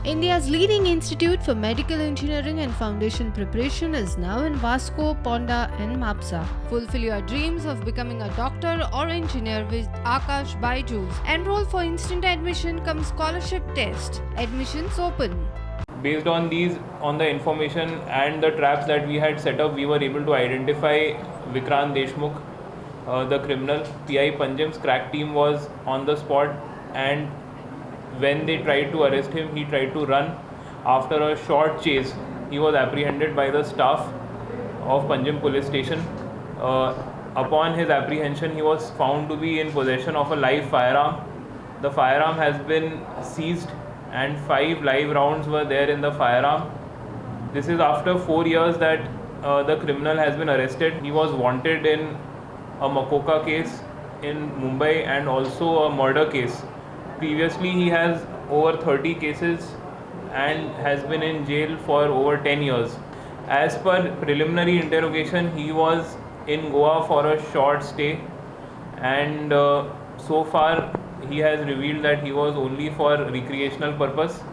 India's leading institute for medical engineering and foundation preparation is now in Vasco, Ponda, and Mapsa. Fulfill your dreams of becoming a doctor or engineer with Akash Byju's. Enroll for instant admission cum scholarship test. Admissions open. Based on these, on the information and the traps that we had set up, we were able to identify Vikrant Deshmukh, the criminal. PI Panjim's crack team was on the spot, and when they tried to arrest him, he tried to run. After a short chase, he was apprehended by the staff of Panjim police station. Upon his apprehension, he was found to be in possession of a live firearm. The firearm has been seized and 5 live rounds were there in the firearm. This is after 4 years that the criminal has been arrested. He was wanted in a MCOCA case in Mumbai and also a murder case. Previously, he has over 30 cases and has been in jail for over 10 years. As per preliminary interrogation, he was in Goa for a short stay, and so far he has revealed that he was only for recreational purpose,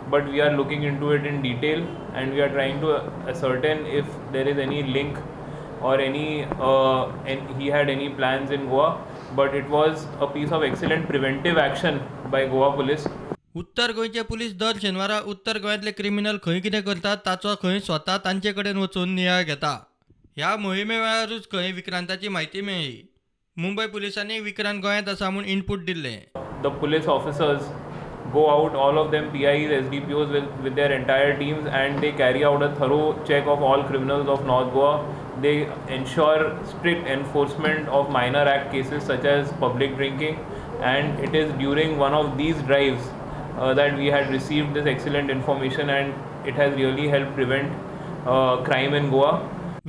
but we are looking into it in detail and we are trying to ascertain if there is any link or any and he had any plans in Goa. But it was a piece of excellent preventive action by Goa police. उत्तर गोंयचे police दर शेनवारा उत्तर गोंयांतले criminal खंय कितें करतात ताचो खंय स्वता तांचे कडेन वचून नियाळ घेता. ह्या मोहिमे वेळारूच खंय विक्रांताची म्हायती मेळ्ळी. मुंबय पुलिसांनी विक्रांत गोंयांत आसा म्हूण इनपूट दिल्लें. The police officers go out, all of them PIs, SDPOs with their entire teams, and they carry out a thorough check of all criminals of North Goa. They ensure strict enforcement of minor act cases such as public drinking, and it is during one of these drives that we had received this excellent information, and it has really helped prevent crime in Goa.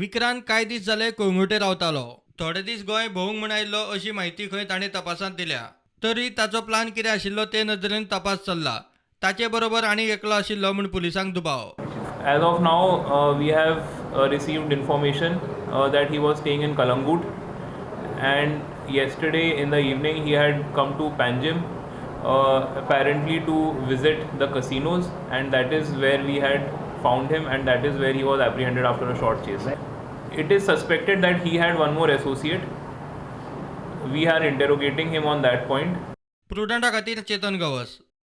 Vikrant कांय दीस जाले कळंगूटे रावतालो. थोडे दीस गोंय भोंवंक म्हूण आयिल्लो अशी म्हायती खंय ताणें तपासांत दिल्या. तरी ताचो प्लान कितें आशिल्लो ते नदरेन तपास चल्ला. ताचे बरोबर आनीक एकलो आशिल्लो म्हूण पुलिसांक दुबाव. As of now, we have received information that he was staying in Calangute, and yesterday in the evening he had come to Panjim, apparently to visit the casinos, and that is where we had found him, and that is where he was apprehended after a short chase. It is suspected that he had one more associate. We are interrogating him on that point. प्रुडंटा खातीर चेतन गवस.